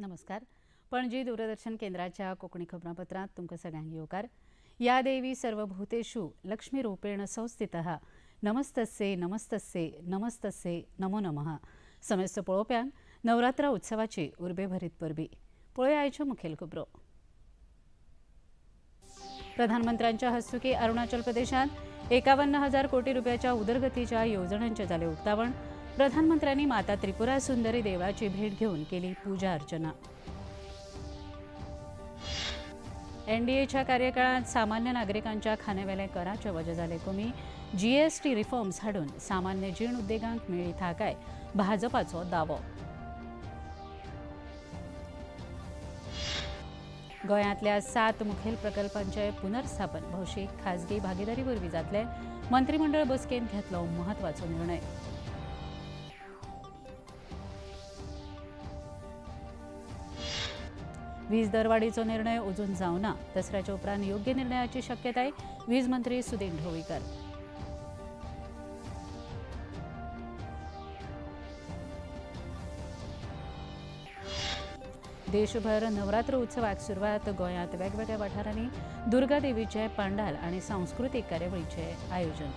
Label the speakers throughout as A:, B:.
A: नमस्कार. पणजी दूरदर्शन केंद्राच्या कोंकणी खबरांपत्रांत तुमकां सगळ्यांक येवकार. या देवी सर्वभूतेषु लक्ष्मीरूपेण संस्थितः नमस्तस्ये नमस्तस्ये नमस्तस्ये नमो नमः. समेस्त पळोवप्यांक नवरात्र उत्सवाची उर्बेभरीत परबी. पळोवया आयच्यो मुखेल खबरो. प्रधानमंत्र्यांच्या हस्तुकी अरुणाचल प्रदेशांत 51,000 कोटी रुपयाच्या उदरगतीच्या येवजण्यांचें जालें उक्तावण. प्रधानमंत्र्यांनी माता त्रिपुरा सुंदरी देवळाची भेट घेवन केली पूजा अर्चना. एनडीएच्या कार्यकाळात सामान्य नागरिकांच्या खाण्यावेले कराचे वजें जालें कमी. जीएसटी रिफॉर्म्स हाडून सामान्य जीण उद्देगांक मेळ्ळी थाकाय, भाजपाचो दावो. गोंयांतल्या 7 मुखेल प्रकल्पांचें पुनर्स्थापन भौशीक खाजगी भागीदारी वरवीं जातलें. मंत्रीमंडळ बसकेंत घेतलो म्हत्वाचो निर्णय. वीज दरवाडीचो निर्णय अजून जावना. दसऱ्याच्या उपरांत योग्य निर्णयाची शक्यताय, वीज मंत्री सुदिन ढवळीकर. देशभर नवरात्र उत्सवाक सुरवात. गोंयांत वेगवेगळ्या वाठारांनी दुर्गा देवीचे पांडाल आनी सांस्कृतीक कार्यावळीचें आयोजन.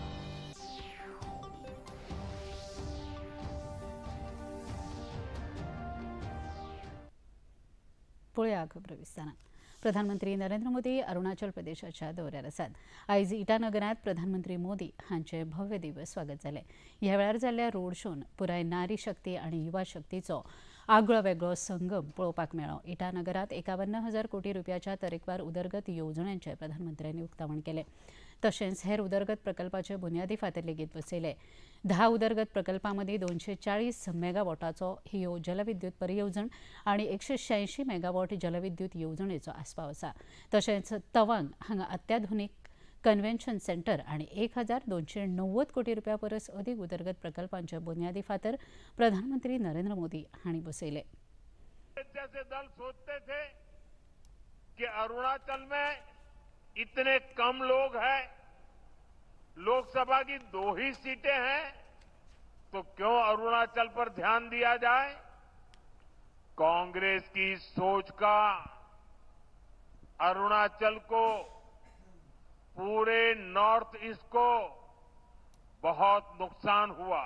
A: पळोवया खबरो विस्तारान. प्रधानमंत्री नरेंद्र मोदी अरुणाचल प्रदेशाच्या दौऱ्यार आसात. आयज इटानगरांत प्रधानमंत्री मोदी हांचें भव्य दिव्य स्वागत जालें. ह्या वेळार जाल्ल्या रोड शोन पुराय नारी शक्ती आनी युवा शक्तीचो आगळो वेगळो संगम पळोवपाक मेळ्ळो. इटानगरांत 51,000 कोटी रुपयाच्या तरेकवार उदरगत येवजण्यांचें प्रधानमंत्र्यांनी उक्तावण केलें. तशेंच हेर उदरगत प्रकल्पाचे बुन्यादी फातर लेगीत बसयले. 10 उदरगत प्रकल्पां मदीं 240 मेगावॉटाचो ही जलविद्युत परियोजण आनी 186 मेगावॉट जलविद्युत येवजणेचो आस्पाव आसा. तशेंच तवांग हांगा अत्याधुनीक कन्व्हेन्शन सेंटर आनी 1,290 कोटी रुपया परस अदीक उदरगत प्रकल्पांचे बुन्यादी फातर प्रधानमंत्री नरेंद्र मोदी हांणी बसयले.
B: जैसे दल सोचते थे कि अरुणाचल में इतने कम लोग हैं, लोकसभा की 2 ही सीटें हैं, तो क्यों अरुणाचल पर ध्यान दिया जाए। कांग्रेस की सोच का अरुणाचल को, पूरे नॉर्थ ईस्ट को बहुत नुकसान हुआ।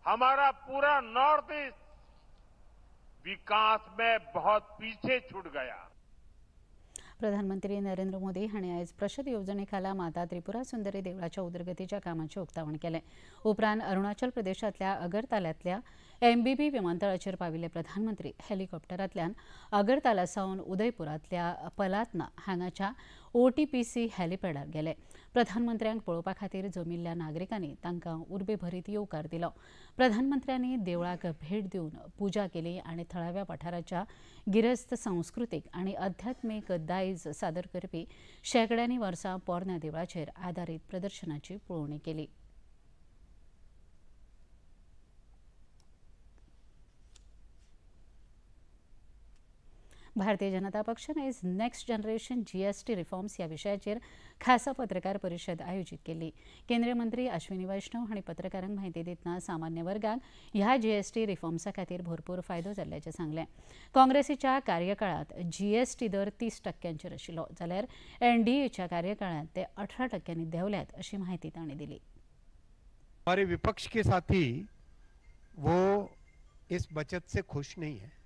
B: हमारा पूरा नॉर्थ ईस्ट विकास में बहुत पीछे छूट गया।
A: प्रधानमंत्री नरेंद्र मोदी हांणी आयज प्रशद येवजणे खाला माता त्रिपुरा सुंदरी देवळाच्या उदरगतीच्या कामाचें उक्तावण केलें. उपरांत अरुणाचल प्रदेशांतल्या अगरतालांतल्या एमबीबी विमानतळाचेर पाविल्ले प्रधानमंत्री हेलिकॉप्टरांतल्यान अगरताला सावन उदयपुरांतल्या पलातना हांगाच्या ओटीपीसी हेलिपॅडार गेले. प्रधानमंत्र्यांक पळोवपा खातीर जमिल्ल्या नागरिकांनी तांकां उर्बेभरीत येवकार दिलो. प्रधानमंत्र्यांनी देवळाक भेट दिवन पुजा केली आनी थळाव्या वाठाराच्या गिरेस्त सांस्कृतीक आनी अध्यात्मीक दायज सादर करपी शेंकड्यांनी वर्सां पोरण्या देवळाचेर आदारीत प्रदर्शनाची पळोवणी केली. भारतीय जनता पक्षान आयज नेक्स्ट जनरेशन जीएसटी रिफॉर्म्स ह्या विशयाचेर खासा पत्रकार परिशद आयोजीत केली. केंद्रीय मंत्री अश्विनी वैष्णव हांणी पत्रकारांक म्हायती दितना सामान्य वर्गाक ह्या जीएसटी रिफॉर्म्सा खातीर भरपूर फायदो जाल्ल्याचें सांगलें. काँग्रेसीच्या कार्यकाळांत जीएसटी दर 30% आशिल्लो, जाल्यार एनडीएच्या कार्यकाळांत ते 18% देंवल्यात अशी म्हायती तांणी दिली.
C: हमारे विपक्ष के साथी वो इस बचत से खुश नहीं है।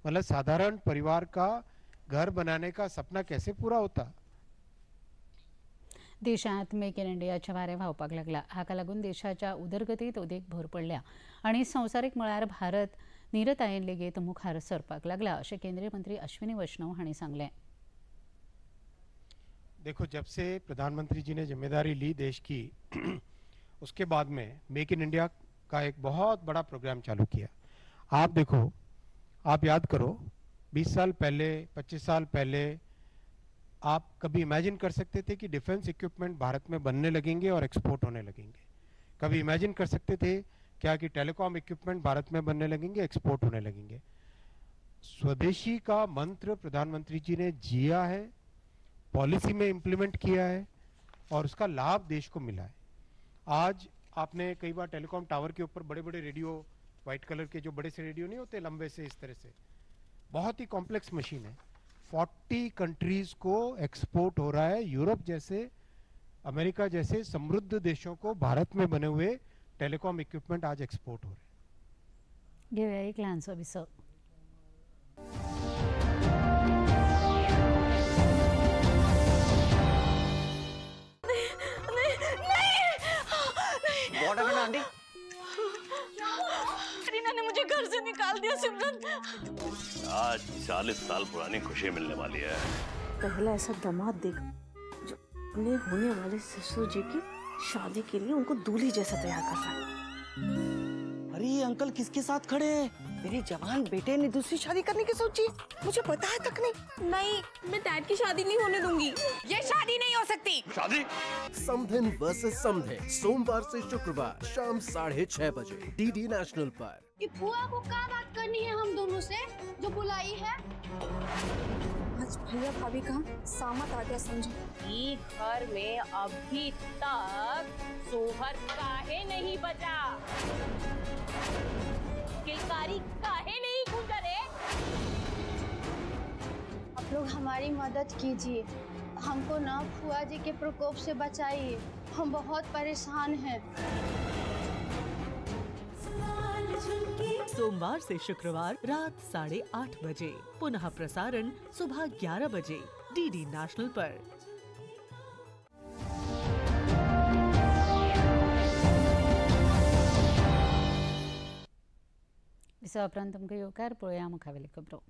C: मतलब साधारण परिवार का घर बनाने का सपना कैसे पूरा होता।
A: देशांत मेक इन इंडियाचे वारें व्हांवपाक लागला. हाका लागून देशाच्या उदरगतीत अदीक भर पडल्या आनी संवसारीक मळार भारत निरतायेन लेगीत मुखार सरपाक लागला अशें केंद्रीय मंत्री अश्विनी वैष्णव हांणी सांगलें.
C: देखो, जब से प्रधानमंत्री जी ने जिम्मेदारी ली देश की, उसके बाद में मेक इन इंडिया का एक बहुत बड़ा प्रोग्राम चालू किया। आप देखो, आप याद करो, 20 साल पहले, 25 साल पहले आप कभी इमेजिन कर सकते थे कि डिफेंस इक्विपमेंट भारत में बनने लगेंगे और एक्सपोर्ट होने लगेंगे? कभी इमेजिन कर सकते थे क्या कि टेलीकॉम इक्विपमेंट भारत में बनने लगेंगे, एक्सपोर्ट होने लगेंगे? स्वदेशी का मंत्र प्रधानमंत्री जी ने जिया है, पॉलिसी में इम्प्लीमेंट किया है और उसका लाभ देश को मिला है। आज आपने कई बार टेलीकॉम टावर के ऊपर बड़े बड़े रेडियो वाइट कलर के जो बड़े से रेडियो नहीं होते लंबे से, इस तरह से बहुत ही कॉम्प्लेक्स मशीन है। 40 कंट्रीज को एक्सपोर्ट हो रहा है। यूरोप जैसे, अमेरिका जैसे समृद्ध देशों को भारत में बने हुए टेलीकॉम इक्विपमेंट आज एक्सपोर्ट हो रहे हैं।
A: घेऊया एक ल्हानसो विसव।
D: आंटी,
E: रीना ने मुझे घर से निकाल दिया। सिमरन,
F: आज 40 साल पुरानी खुशी मिलने वाली है।
G: पहला ऐसा दामाद देखा जो अपने होने वाले ससुर जी की शादी के लिए उनको दूल्हे जैसा तैयार कर रहा है।
D: अरे ये अंकल किसके साथ खड़े हैं? मेरे जवान बेटे ने दूसरी शादी करने की सोची, मुझे पता है तक नहीं।
E: नहीं, मैं डैड की शादी नहीं होने दूंगी। ये शादी नहीं हो सकती।
F: शादी
H: समधिन वर्सेस समधिन, सोमवार से शुक्रवार शाम 6:30 बजे डीडी नेशनल पर।
I: ये फुआ को क्या बात करनी है हम दोनों से जो बुलाई है?
G: आज भैया भाभी का सामत आ गया समझो।
E: ये घर में अभी तक सोहर काहे नहीं बचा, किलकारी काहे नहीं गूंजा रे?
I: आप लोग हमारी मदद कीजिए, हमको ना फुआ जी के प्रकोप से बचाइए, हम बहुत परेशान हैं।
J: सोमवार से शुक्रवार रात 8:30 बजे, पुनः प्रसारण सुबह 11 बजे डीडी नेशनल पर।
A: विसवा उपरांत तुमकां येवकार। पळोवया मुखावेली खबरो।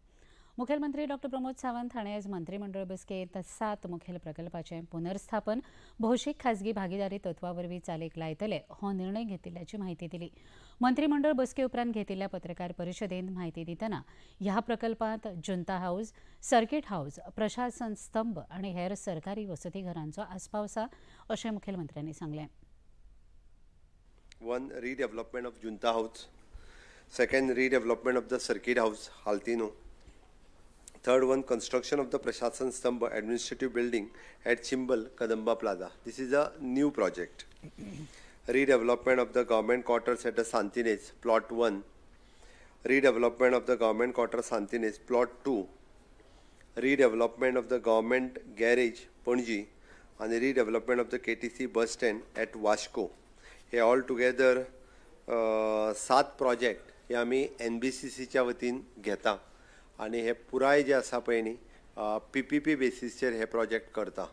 A: मुखेलमंत्री डॉक्टर प्रमोद सावंत हाणें आयज मंत्रीमंडळ बसकेंत 7 मुखेल प्रकल्पाचें पुनर्स्थापन भौशीक खाजगी भागीदारी तत्वा वरवीं चालीक लायतले हो निर्णय घेतिल्ल्याची म्हायती दिली। मंत्रीमंडळ बसके उपरांत घेतिल्ल्या पत्रकार परिशदेंत म्हायती दितना ह्या प्रकल्पांत जुंता हाऊस, सर्किट हाऊस, प्रशासन स्तंभ आनी हेर सरकारी वसतीघरांचो आस्पाव आसा अशें मुखेलमंत्र्यांनी सांगलें।
K: 1 redevelopment of Junta house, second redevelopment of the circuit house Altino, third one construction of the Prashasan Stambh administrative building at Chimbel Kadamba Plaza. This is a new project. Redevelopment of the government quarters at the Santinez plot 1, redevelopment of the government quarters Santinez plot 2, redevelopment of the government garage Panaji and redevelopment of the KTC bus stand at Vasco. Hey all together 7 project हे आमी एनबीसीसीच्या वतीन घेता आनी हे पुराय जे आसा पळय न्ही पीपीपी बेसीसचेर हे प्रोजेक्ट करता।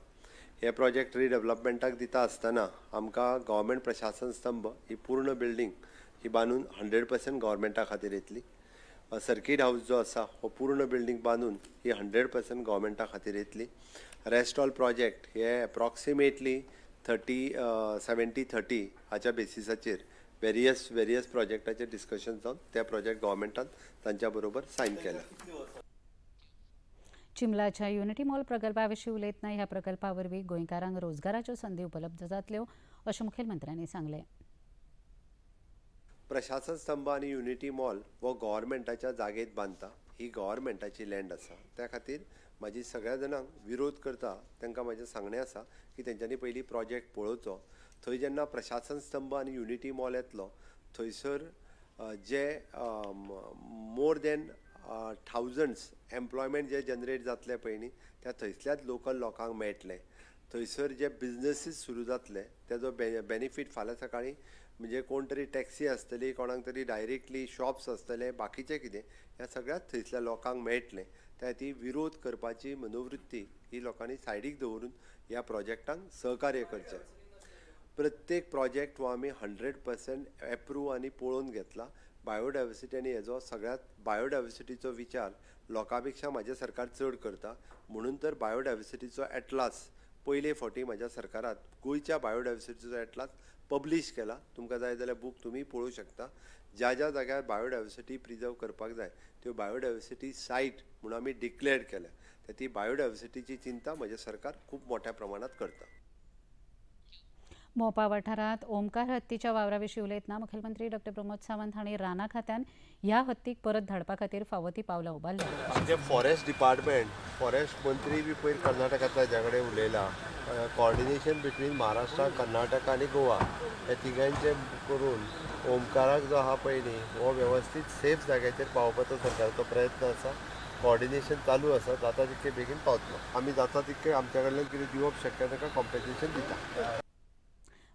K: हे प्रोजेक्ट रिडेवलपमेंटाक दिता आसतना आमकां गव्हर्मेंट प्रशासन स्तंभ ही पूर्ण बिल्डींग ही बांदून 100% गव्हर्मेंटा खातीर येतली। सर्कीट हाऊस जो आसा हो पूर्ण बिल्डींग बांदून ही 100% गव्हर्मेंटा खातीर येतली। रेस्ट ऑल प्रोजेक्ट हे एप्रॉक्सिमेटली 70-30 हाच्या बेसिसाचेर वेरियस प्रोजेक्टाचे डिस्कशन जावन त्या प्रोजेक्ट गव्हर्मेंटान तांच्या बरोबर सायन केला।
A: चिमलाच्या युनिटी मॉल प्रकल्पा विशीं उलयतना ह्या प्रकल्पा वरवीं गोंयकारांक रोजगाराच्यो संदी उपलब्ध जातल्यो अशें मुखेलमंत्र्यांनी सांगलें।
K: प्रशासन स्तंभ आनी युनिटी मॉल हो गव्हर्मेंटाच्या जागेत बांदता, ही गव्हर्मेंटाची लँड आसा। त्या खातीर म्हाजी सगळ्या जाणांक विरोध करता तांकां म्हाजें सांगणें आसा की तेंच्यांनी पयलीं प्रोजेक्ट पळोवचो। थंय जेन्ना प्रशासन स्तंभ आनी युनिटी मॉल येतलो थंयसर जे मोर देन थावजंड्स एम्प्लॉयमेंट जे जनरेट जातले पळय न्ही त्या थंयसल्याच लोकल लोकांक मेळटलें। थंयसर जे बिजनसीस सुरू जातले तेजो बेनिफीट फाल्यां सकाळीं म्हणजे कोण तरी टॅक्सी आसतली, कोणाक तरी डायरेक्टली शॉप्स आसतले, बाकीचें कितें ह्या सगळ्याच थंयसल्या लोकांक मेळटलें। त्या ती विरोध करपाची मनोवृत्ती ही लोकांनी सायडीक दवरून ह्या प्रोजेक्टांक सहकार्य करचें। प्रत्येक प्रोजेक्ट हो आमी 100% एप्रूव आनी पळोवन घेतला। बायोडायवर्सिटी आनी हेजो सगळ्यात बायोडायवर्सिटीचो विचार लोकां पेक्षा म्हाजें सरकार चड करता, म्हणून तर बायोडायवर्सिटीचो एटलास पयले फावटी म्हाज्या सरकारात गोंयच्या बायोडायवर्सिटीचो एटलास पब्लीश केला। तुमकां जाय जाल्यार बूक तुमी पळोवंक शकता। ज्या ज्या जाग्यार बायोडायवर्सिटी प्रिजर्व करपाक जाय त्यो बायोडायवर्सिटी सायट म्हणून आमी डिक्लेअर केल्या। तर ती बायोडायवर्सिटीची चिंता म्हजें सरकार खूब मोठ्या प्रमाणात करता।
A: मोपा वाठारांत ओमकार हत्तीच्या वावरा विशीं उलयतना मुखेलमंत्री डॉक्टर प्रमोद सावंत हांणी राना खात्यान ह्या हत्तीक परत धाडपा खातीर फावो ती पावलां उबारल्या।
K: आमचे फॉरेस्ट डिपार्टमेंट, फॉरेस्ट मंत्री बी पयर कर्नाटकांतल्या हाज्या कडेन उलयला। कॉर्डिनेशन बिटवीन महाराष्ट्र, कर्नाटक आनी गोवा हे तिगांचे करून ओमकाराक जो आहा पळय न्ही हो वेवस्थीत सेफ जाग्याचेर पावोवपाचो सरकाराचो प्रयत्न आसा. कोऑर्डिनेशन चालू आसा, जाता तितके बेगीन पावतलो. आमी जाता तितके आमच्या कडल्यान कितें दिवप शक्य ताका कॉम्पेन्सेशन दिता.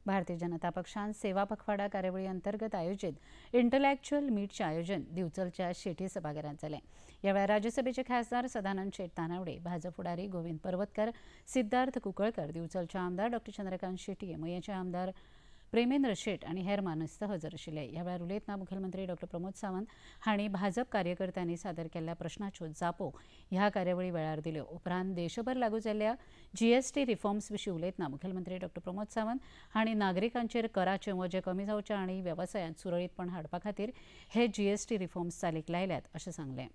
A: भारतीय जनता पक्षान सेवा पखवाडा कार्यावळी अंतर्गत आयोजित इंटलॅक्च्युअल मीटचें आयोजन दिवचलच्या शेठी सभाघरांत जालें. ह्या वेळार राज्यसभेचे खासदार सदानंद शेट तानावडे, भाजप फुडारी गोविंद पर्वतकर, सिद्धार्थ कुंकळकर, दिवचलचे आमदार डॉक्टर चंद्रकांत शेट्ये, मयेंचे आमदार प्रेमेंद्र शेट आनी हेर मानेस्त हजर आशिल्ले. ह्या वेळार उलयतना मुखेलमंत्री डॉक्टर प्रमोद सावंत हांणी भाजप कार्यकर्त्यांनी सादर केल्ल्या प्रश्नाच्यो जापो ह्या कार्यावळी वेळार दिल्यो. उपरांत देशभर लागू जाल्ल्या जीएसटी रिफॉर्म्स विशीं उलयतना मुखेलमंत्री डॉक्टर प्रमोद सावंत हांणी नागरिकांचेर कराचें वजें कमी जावचें आनी वेवसायांत सुरळीतपण हाडपा खातीर हे जीएसटी रिफॉर्म्स चालीक लायल्यात अशें सांगलें.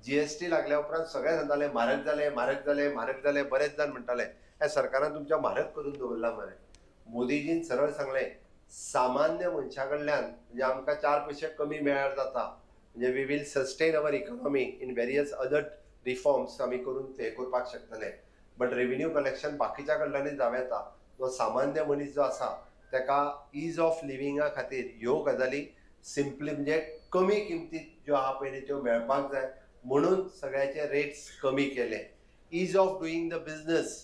K: जीएसटी लागल्या उपरांत सगळे सांगताले म्हारग जाले, म्हारग जाले, म्हारग जाले. बरेच जाण म्हणटाले ह्या सरकारान तुमच्या म्हारग करून दवरला मरे. मोदीजीन सरळ सांगलें सामान्य मनशा कडल्यान म्हणजे आमकां 4 पयशे कमी मेळ्यार जाता, म्हणजे we will sustain our economy in various other reforms आमी करून ते करपाक शकतले. बट रेव्हेन्यू कलेक्शन बाकीच्या कडल्यानूय जावं येता. जो सामान्य मनीस जो आसा ताका is of लिव्हिंगा खातीर ह्यो गजाली सिंपली म्हणजे कमी किमतीत ज्यो आहा पळय त्यो मेळपाक जाय म्हणून सगळ्याचे रेट्स कमी केले. Ease of doing the business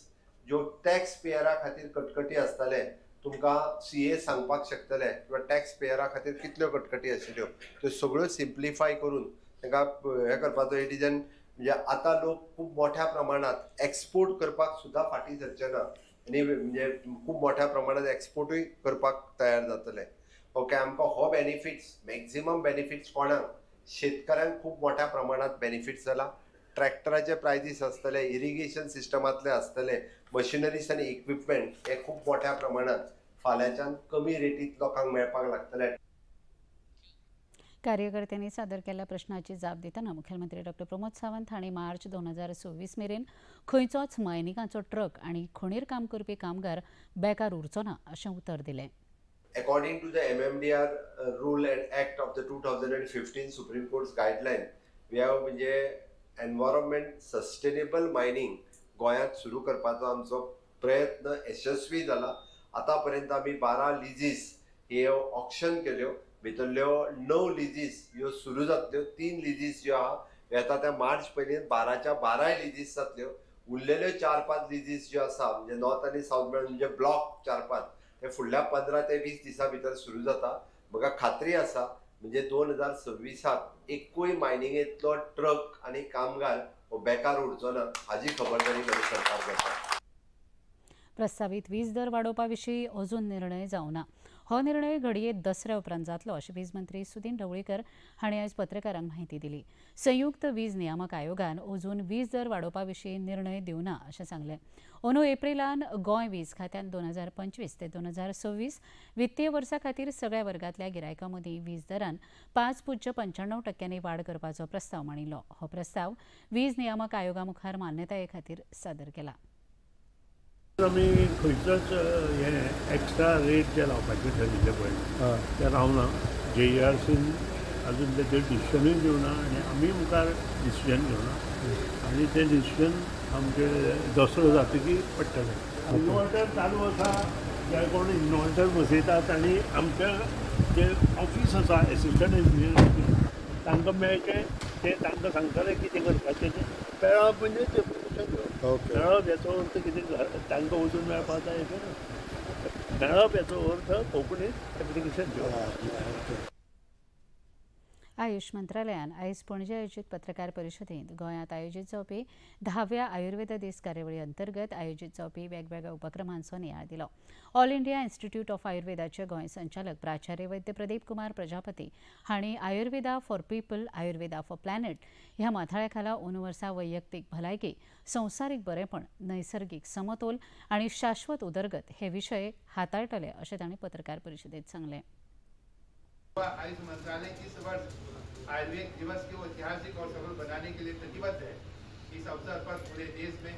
K: ज्यो टॅक्स पेयरा खातीर कटकटी आसताले तुमकां सीए सांगपाक शकतले किंवा टॅक्स पेयरा खातीर कितल्यो कटकटी आशिल्ल्यो त्यो सगळ्यो सिम्प्लिफाय करून तांकां हें करपाचो. It is an म्हणजे आतां लोक खूब मोठ्या प्रमाणांत एक्सपोर्ट करपाक सुद्दां फाटीं सरचे ना आनी म्हणजे खूब मोठ्या प्रमाणांत एक्सपोर्टूय करपाक तयार जातले. ओके, आमकां हो बेनिफिट्स मॅक्झिमम बेनिफिट्स कोणाक, शेतकऱ्यांक खूब मोठ्या प्रमाणांत बेनिफिट्स जाला. ट्रॅक्टराचे प्रायजीस आसतले, इरिगेशन सिस्टमांतले आसतले, मशिनरीज आनी इक्विपमेंट हे खूब मोठ्या प्रमाणांत फाल्यांच्यान कमी रेटीत लोकांक मेळपाक लागतले.
A: कार्यकर्त्यांनी सादर केल्ल्या प्रश्नाची जाप दितना मुखेलमंत्री डॉक्टर प्रमोद सावंत हांणी मार्च 2026 मेरेन खंयचोच मायनिंगाचो ट्रक आनी खणीर काम करपी कामगार बेकार उरचो ना अशें उतर दिलें.
K: According to the MMDR rule and act of the 2015 Supreme Court's guideline, we have म्हणजे एनवायरमेंट सस्टेनेबल मायनिंग गोंयांत सुरू करपाचो आमचो प्रयत्न यशस्वी जाला. आतां पर्यंत आमी 12 लिजीस ह्यो ऑक्शन केल्यो, भितरल्यो 9 लिजीस ह्यो सुरू जातल्यो, 3 लिजीस ज्यो आहा येता त्या मार्च पयलीं 12च्या 12 लिजीस जातल्यो. उरलेल्यो 4-5 लिजीस ज्यो आसा म्हणजे नॉर्थ आनी सावथ मेळून म्हणजे ब्लॉक 4-5 ते फुडल्या 15 ते 20 दिसां भितर सुरू जाता. म्हाका खात्री आसा म्हणजे 2026 एकूय मायनिंगेंतलो ट्रक आनी कामगार हो बेकार उरचो ना हाजी खबरदारी म्हजी सरकार घेता.
A: प्रस्तावीत वीज दर वाडोवपा विशीं अजून निर्णय जावना. हो निर्णय घडये दसऱ्या उपरांत जातलो अशें वीज मंत्री सुदिन ढवळीकर हांणी आयज पत्रकारांक म्हायती दिली. संयुक्त वीज नियामक आयोगान अजून वीज दर वाडोवपा विशीं निर्णय दिवना अशें सांगलें. अंदू एप्रिलान गोंय वीज खात्यान 2025 ते 2026 वित्तीय वर्सा खातीर सगळ्या वर्गांतल्या गिरायकां मदीं वीज दरान 5.95% वाड करपाचो प्रस्ताव मांडिल्लो. हो प्रस्ताव वीज नियामक आयोगा मुखार मान्यताये खातीर सादर केला.
L: आमी खंयचोच हे एक्स्ट्रा रेट जे लावपाचे ठरिल्ले पळय ते लावना. जेईआरसीन अजून तेजेर डिसिजनूय दिवना आनी आमी मुखार डिसिजन घेवना आनी तें डिसिजन आमचे दसरो जातकीर पडटलें. इन्वर्टर चालू आसा, जे कोण इन्वर्टर बसयतात आनी आमच्या जे ऑफीस आसा एसिस्टंट इंजिनियर तांकां मेळचें ते तांकां सांगतले कितें करपाचें तें. मेळप म्हणजे ते मेळप हेचो अर्थ कितें तांकां वचून मेळपाक जाय अशें ना. मेळप हेचो अर्थ कोंकणीत एप्लिकेशन दिवप.
A: आयुष मंत्रालयान आयज पणजे आयोजीत पत्रकार परिशदेंत गोंयांत आयोजीत जावपी 10व्या आयुर्वेद दीस कार्यावळी अंतर्गत आयोजीत जावपी वेगवेगळ्या उपक्रमांचो नियाळ दिलो. ऑल इंडिया इन्स्टिट्यूट ऑफ आयुर्वेदाचे गोंय संचालक प्राचार्य वैद्य प्रदीप कुमार प्रजापती हांणी Ayurveda for people, Ayurveda for planet ह्या माथाळ्या खाला अंदू वर्सा वैयक्तीक भलायकी, संवसारीक बरेपण, नैसर्गीक समतोल आनी शाश्वत उदरगत हे विशय हाताळटले अशें तांणी पत्रकार परिशदेंत सांगलें.
M: आयुष मंत्रालय इस वर्ष आयुर्वेद दिवस को ऐतिहासिक और सफल बनाने के लिए प्रतिबद्ध है। इस अवसर पर पूरे देश में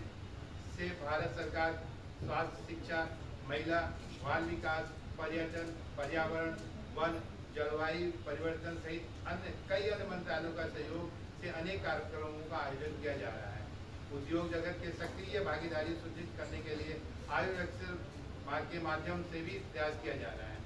M: से भारत सरकार स्वास्थ्य, शिक्षा, महिला, बाल विकास, पर्यटन, पर्यावरण, वन, जलवायु परिवर्तन सहित अन्य कई अन्य मंत्रालयों का सहयोग से अनेक कार्यक्रमों का आयोजन किया जा रहा है। उद्योग जगत के सक्रिय भागीदारी सुनिश्चित करने के लिए आयुष के माध्यम से भी प्रयास किया जा रहा है।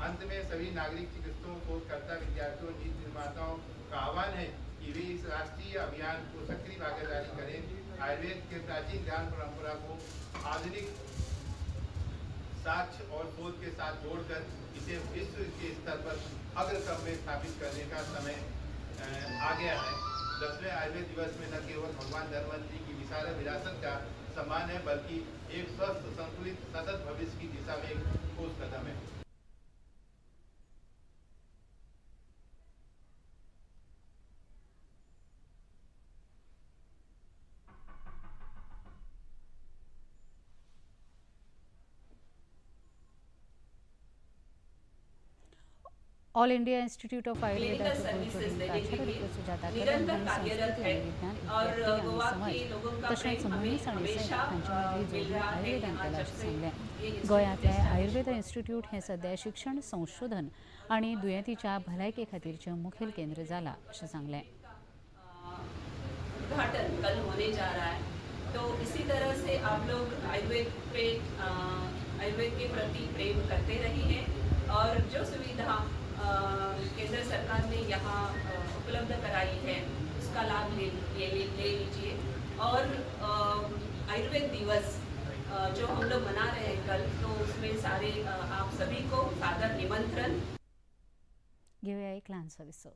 M: अंत में सभी नागरिक, चिकित्सकों, शोधकर्ता, विद्यार्थियों, नीति निर्माताओं का आह्वान है कि वे इस राष्ट्रीय अभियान को सक्रिय भागीदारी करें। आयुर्वेद के प्राचीन ज्ञान परंपरा को आधुनिक साक्ष्य और शोध के साथ जोड़कर इसे विश्व के स्तर पर अग्रक्रम में स्थापित करने का समय आ गया है। 10वें आयुर्वेद दिवस में न केवल भगवान धन्वंतरि की विशाल विरासत का सम्मान है, बल्कि एक स्वस्थ, संतुलित, सतत भविष्य की दिशा में एक ठोस कदम है।
A: ऑल इंडिया इन्स्टिट्यूट ऑफ आयुर्वेदाचे
N: सर्विसेज देने के लिए
A: सुजाता
N: निरंतर
A: कदम हांणी
N: कार्यरत
A: संस्कृती
N: है
A: आनी विज्ञान
N: और
A: व्यक्ती
N: गोवा
A: आनी
N: के
A: समाज
N: लोगों का
A: तशेंच
N: प्रेम हमें
A: मनीस आनी
N: हमेशा
A: सैम हांचे मदीं
N: मिल
A: जोडणी
N: रहा है।
A: आयुर्वेदान
N: यहाँ
A: केला
N: जब
A: अशें
N: से
A: सांगलें।
N: ये इंस्टीट्यूट
A: गोंयांतलें
N: एस्टैब्लिश
A: आयुर्वेद इन्स्टिट्यूट हें सद्या शिक्षण, संशोधन आनी दुयेंतीच्या भलायके खातीरचें मुखेल केंद्र जालां अशें सांगलें।
N: उद्घाटन कल होने जा रहा है, तो इसी तरह से आप लोग आयुर्वेद पे आयुर्वेद के प्रति प्रेम करते रहिए और जो सुविधा केंद्र सरकार ने यहाँ उपलब्ध कराई है उसका लाभ ले ले ले लीजिए। और आयुर्वेद दिवस जो हम लोग मना रहे हैं कल, तो उसमें सारे आप सभी को सादर निमंत्रण।
A: घेवया एक ल्हानसो विसव।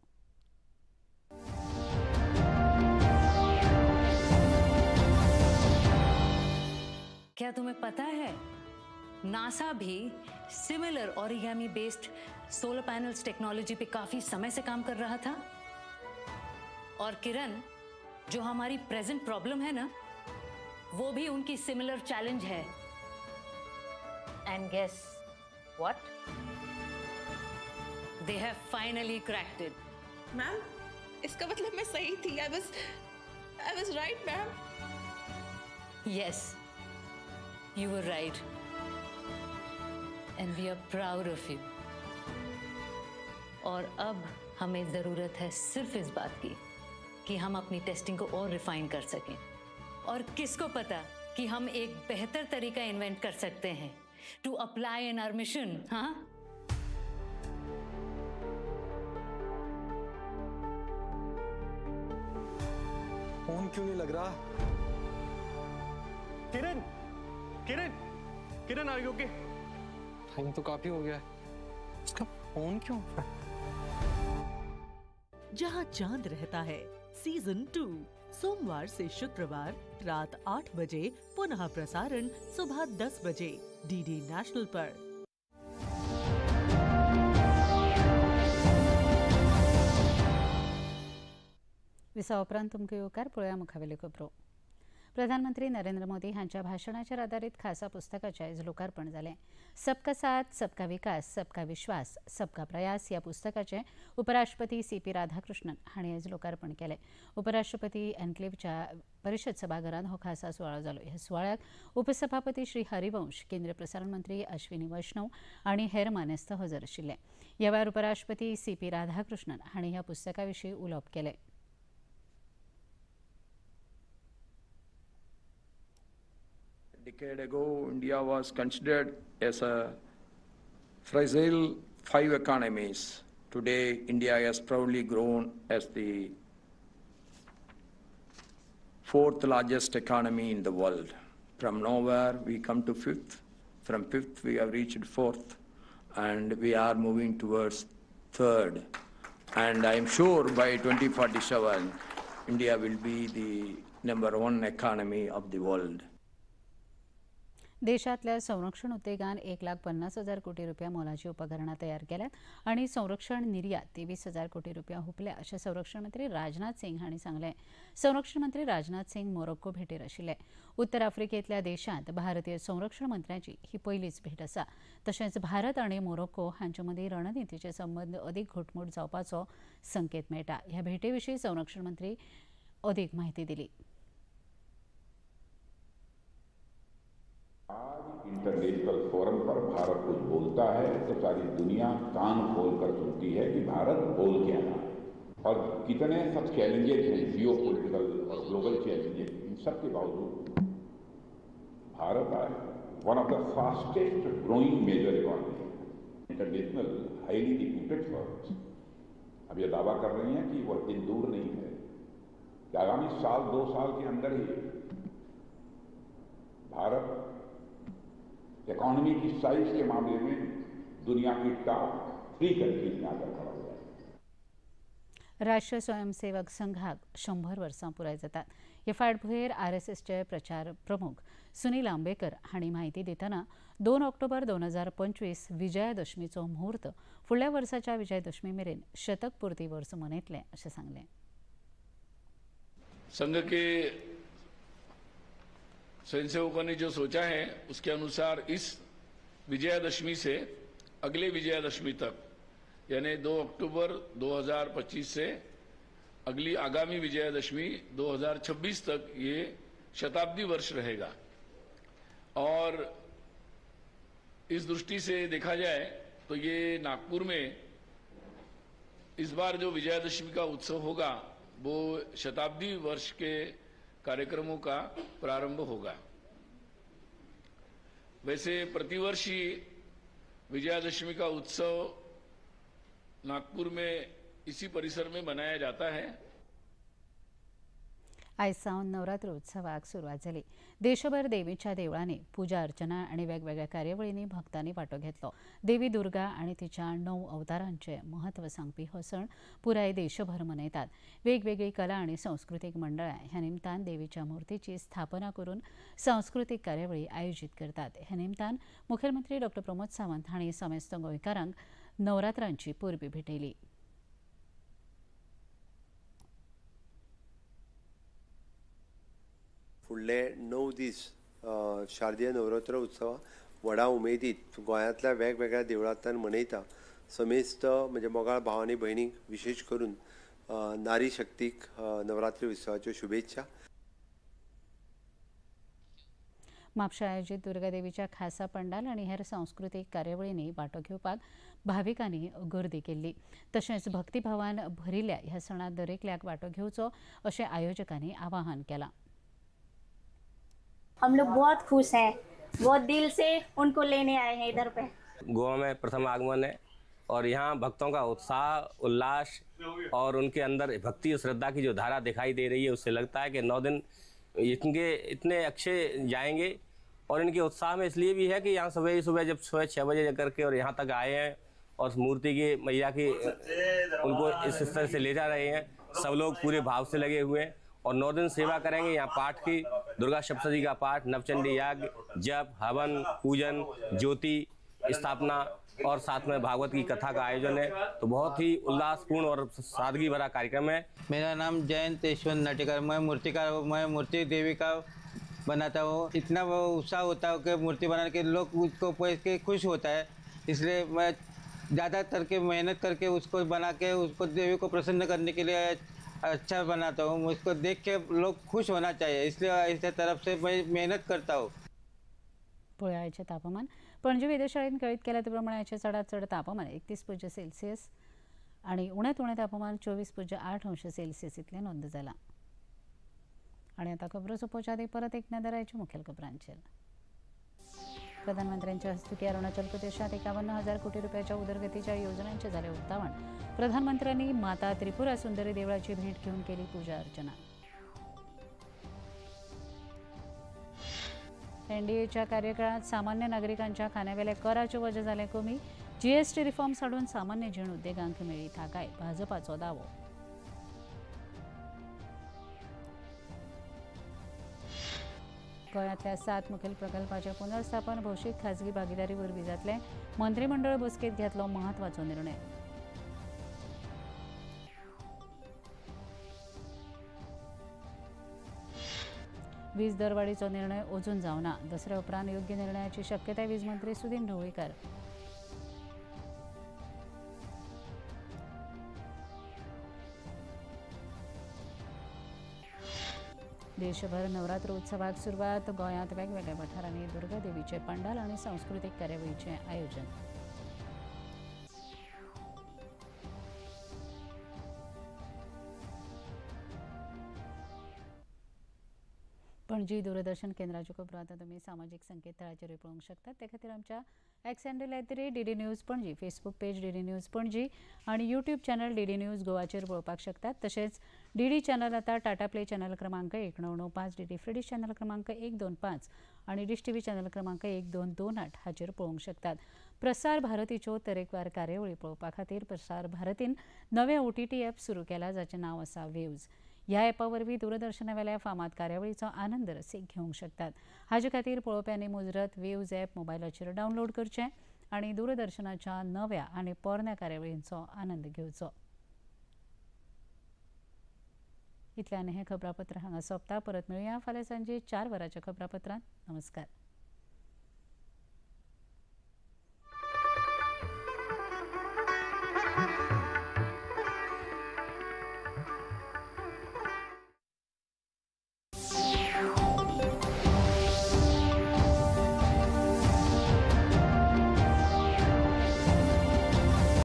O: क्या तुम्हें पता है नासा भी similar origami based solar panels technology pay काफी समय से काम कर रहा था। और किरण, जो हमारी प्रेजेंट प्रॉब्लम है ना, वो भी उनकी सिमिलर चैलेंज है। And guess what, they have finally cracked it.
P: Ma'am, इसका मतलब मैं सही थी। I was right ma'am.
O: Yes, you were right and we are proud of you. और अब हमें ज़रूरत है सिर्फ इस बात की कि हम अपनी टेस्टिंग को और रिफाइन कर सकें। और किसको पता कि हम एक बेहतर तरीका इन्वेंट कर सकते हैं to apply in our mission. हाँ,
Q: फोन क्यों नहीं लग रहा?
R: Kiran, Kiran, Kiran, are you okay?
Q: Time तो काफी हो गया है, उसका फोन क्यों?
J: जहां चांद रहता है सीजन 2, सोमवार से शुक्रवार रात 8 बजे, पुनः प्रसारण सुबह 10 बजे डीडी नेशनल पर।
A: विसा उपरांत तुमकां येवकार। पळोवया मुखावेल्यो खबरो। प्रधानमंत्री नरेंद्र मोदी हांच्या भाशणाचेर आदारीत खासा पुस्तकाचें आयज लोकार्पण जालें। सबका साथ, सबका विकास, सबका विश्वास, सबका प्रयास ह्या पुस्तकाचें उपराष्ट्रपती सी.पी. राधाकृष्णन हांणी आयज लोकार्पण केलें। उपराष्ट्रपती एन्क्लेवच्या परिशद सभाघरांत हो खासा सुवाळो जालो। ह्या सुवाळ्याक उपसभापती श्री हरिवंश, केंद्रीय प्रसारण मंत्री अश्विनी वैष्णव आनी हेर मानेस्त हजर आशिल्ले। ह्या वेळार उपराष्ट्रपती सी.पी. राधाकृष्णन हांणी ह्या पुस्तका विशीं उलोवप केलें।
S: Decade ago, India was considered as a fragile 5 economies. Today, India has proudly grown as the 4th largest economy in the world. From nowhere, we come to 5th. From 5th, we have reached 4th, and we are moving towards 3rd. And I am sure by 2047, India will be the number 1 economy of the world.
A: देशातल्या संरक्षण उद्देगान 1,50,000 कोटी रुपया मोलाची उपकरणां तयार केल्यात आनी संरक्षण निर्यात 23,000 कोटी रुपया हुपल्या अशें संरक्षण मंत्री राजनाथ सिंग हांणी सांगलें। संरक्षण मंत्री राजनाथ सिंग मोरोक्को भेटेर आशिल्ले। उत्तर आफ्रिकेंतल्या देशांत भारतीय संरक्षण मंत्र्यांची ही पयलीच भेट आसा। तशेंच भारत आनी मोरोक्को हांचे मदीं रणनितीचे संबंद अदीक घटमूट जावपाचो संकेत मेळटा। ह्या भेटे विशीं संरक्षण मंत्री अदीक म्हायती दिली।
T: आज इंटरनेशनल फोरम पर भारत कुछ बोलता है तो सारी दुनिया कान खोल कर सुनती है कि भारत बोल क्या रहा है और कितने सब चैलेंजेस हैं, Jio political Aur global challenges, in sub K बावजूद भारत आज one of the fastest growing major economy Hai. International highly reputed firms अब यह दावा कर रही हैं कि वह दिन दूर नहीं है कि आगामी साल 2 साल के अंदर ही भारत इकोनॉमी की साइज के मामले में दुनिया की टॉप 3 कंट्रीज में आकर खड़ा हो जाए।
A: राष्ट्रीय स्वयंसेवक संघाक 100 वर्सां पुराय जातात। हे फाटभुंयेर आरएसएसचे प्रचार प्रमुख सुनील आंबेकर हांणी म्हायती दितना 2 ऑक्टोबर 2025 विजयादशमीचो मुहूर्त फुडल्या वर्साच्या विजयादशमी मेरेन शतकपूर्ती वर्स मनयतले अशें सांगलें।
U: संघ के स्वयंसेवकों ने जो सोचा है उसके अनुसार इस विजयादशमी से अगले विजयादशमी तक यानी 2 अक्टूबर 2025 से अगली आगामी विजयादशमी 2026 तक ये शताब्दी वर्ष रहेगा। और इस दृष्टि से देखा जाए तो ये नागपुर में इस बार जो विजयादशमी का उत्सव होगा वो शताब्दी वर्ष के कार्यक्रमों का प्रारंभ होगा। वैसे प्रतिवर्ष ही विजयादशमी का उत्सव नागपुर में इसी परिसर में मनाया जाता है।
A: आयज सावन नवरात्र उत्सवाक सुरवात जाली। देशभर देवीच्या देवळांनी पुजा अर्चना आनी वेगवेगळ्या कार्यावळींनी भक्तांनी वांटो घेतलो। देवी दुर्गा आनी तिच्या 9 अवतारांचे म्हत्व सांगपी हो सण पुराय देशभर मनयतात। वेगवेगळी कला आनी सांस्कृतीक मंडळां ह्या निमतान देवीच्या मूर्तीची स्थापना करून सांस्कृतीक कार्यावळी आयोजीत करतात। ह्या निमतान मुखेलमंत्री डॉ प्रमोद सावंत हांणी समेस्त गोंयकारांक नवरात्रांची परबी भेटयली।
K: फुडले 9 दीस शारदीय नवरात्र उत्सव व्हडा उमेदीत गोंयांतल्या वेगवेगळ्या देवळांतल्यान मनयता। समेस्त म्हणजे मोगाळ भाव आनी भयणीक विशेष करून नारी शक्तीक नवरात्री उत्सवाच्यो शुभेच्छा।
A: म्हापशा आयोजीत दुर्गादेवीच्या खासा पंडाल आनी हेर सांस्कृतीक कार्यावळींनी वांटो घेवपाक भाविकांनी गर्दी केल्ली। तशेंच भक्तिभावान भरिल्ल्या ह्या सणांत दरेकल्याक वांटो घेवचो अशें आयोजकांनी आवाहन केलां।
I: हम लोग बहुत खुश हैं, बहुत दिल से उनको लेने आए हैं इधर पे।
V: गोवा में प्रथम आगमन है और यहाँ भक्तों का उत्साह, उल्लास और उनके अंदर भक्ति और श्रद्धा की जो धारा दिखाई दे रही है उससे लगता है कि 9 दिन इनके इतने अच्छे जाएंगे। और इनके उत्साह में इसलिए भी है कि यहाँ सुबह ही सुबह जब सुबह 6 बजे करके और यहाँ तक आए हैं और मूर्ति के मैया की उनको इस स्तर से ले जा रहे हैं। सब लोग पूरे भाव से लगे हुए हैं और 9 दिन सेवा करेंगे। यहाँ पाठ की दुर्गा सप्तशती का पाठ, नवचंडी यज्ञ, जप, हवन, पूजन, ज्योति स्थापना और साथ में भागवत की कथा का आयोजन है। तो बहुत ही उल्लासपूर्ण और सादगी भरा कार्यक्रम है।
M: मेरा नाम जयंत यशवंत नाटेकर, मैं मूर्तिकार हूँ। मैं मूर्ति देवी का बनाता हूँ। इतना वो उत्साह होता है कि मूर्ति बनाने के लोग उसको पैसे के खुश होता है, इसलिए मैं ज़्यादातर के मेहनत करके उसको बना के उसको देवी को प्रसन्न करने के लिए अच्छा बनाता हूँ। उसको देख के लोग खुश होना चाहिए, इसलिए इस तरफ से मैं मेहनत करता हूँ।
A: पळयाचें तापमान पणजी वेधशाळेन कळीत केल्या ते प्रमाणाचें चडांत चड तापमान 31.0 सेल्सियस आनी उण्यांत उणें तापमान 24.8 अंश सेल्सियस इतलें नोंद जालां। आनी आतां खबरो सोंपोवच्या आदीं परत एक नदर आयच्या मुखेल खबरांचेर। प्रधानमंत्र्यांच्या हस्तुकी अरुणाचल प्रदेशात 51,000 कोटी रुपयाच्या उदरगतीच्या योजनांचे झाले उक्तावण। प्रधानमंत्र्यांनी माता त्रिपुरा सुंदरी देवळाची भेट घेऊन केली पूजा अर्चना। एनडीएच्या कार्यकाळात सामान्य नागरिकांच्या खाण्यावेल्या कराचे वजें जालें कमी, जीएसटी रिफॉर्म्स हाडून सामान्य जीण उद्देगांक मेळ्ळी थाकाय, भाजपाचो दावो। गोंयांतल्या 7 मुखेल प्रकल्पाचें पुनर्स्थापन भौशीक खाजगी भागिदारी वरवीं जातलें, मंत्रीमंडळ बसकेंत घेतलो म्हत्वाचो निर्णय। वीज दरवाढीचो निर्णय अजून जावना, दसऱ्या उपरांत योग्य निर्णयाची शक्यताय वीज मंत्री सुदिन ढवळीकर। देशभर नवरात्र उत्सवाक सुरवात, गोंयांत वेगवेगळ्या वाठारांनी दुर्गा देवीचे पंडाल आनी सांस्कृतीक कार्यावळीचें आयोजन। पणजी दूरदर्शन केंद्राच्यो खबरो आतां तुमी सामाजीक संकेतथळाचेरूय पळोवंक शकतात. ते खातीर आमच्या X handle @DD News Panaji, Facebook page DD News Panaji आनी यूट्यूब चॅनल डीडी न्यूज गोवाचेर पळोवपाक शकतात. तशेंच डीडी चॅनल आतां टाटा प्ले चॅनल क्रमांक 1995, डीडी फ्री चॅनल क्रमांक 125 आनी डिश टीव्ही चॅनल क्रमांक 1228 हाचेर पळोवंक शकतात. प्रसार भारतीच्यो तरेकवार कार्यावळी पळोवपा खातीर प्रसार भारतीन नवें OTT app सुरू केला, जाचें नांव आसा वेव्ज. ह्या ॲपा वरवीं दूरदर्शनावेल्या फामाद कार्यावळीचो आनंद रसीक घेवंक शकतात. हाजे खातीर पळोवप्यांनी मुजरत वेव्ज ॲप मोबायलाचेर डावनलोड करचें आनी दूरदर्शनाच्या नव्या आनी पोरण्या कार्यावळींचो आनंद घेवचो. इतल्यान हें खबरापत्र हांगा सोंपता. परत मेळुया फाल्यां सांजे 4 वरांच्या खबरापत्रांत. नमस्कार.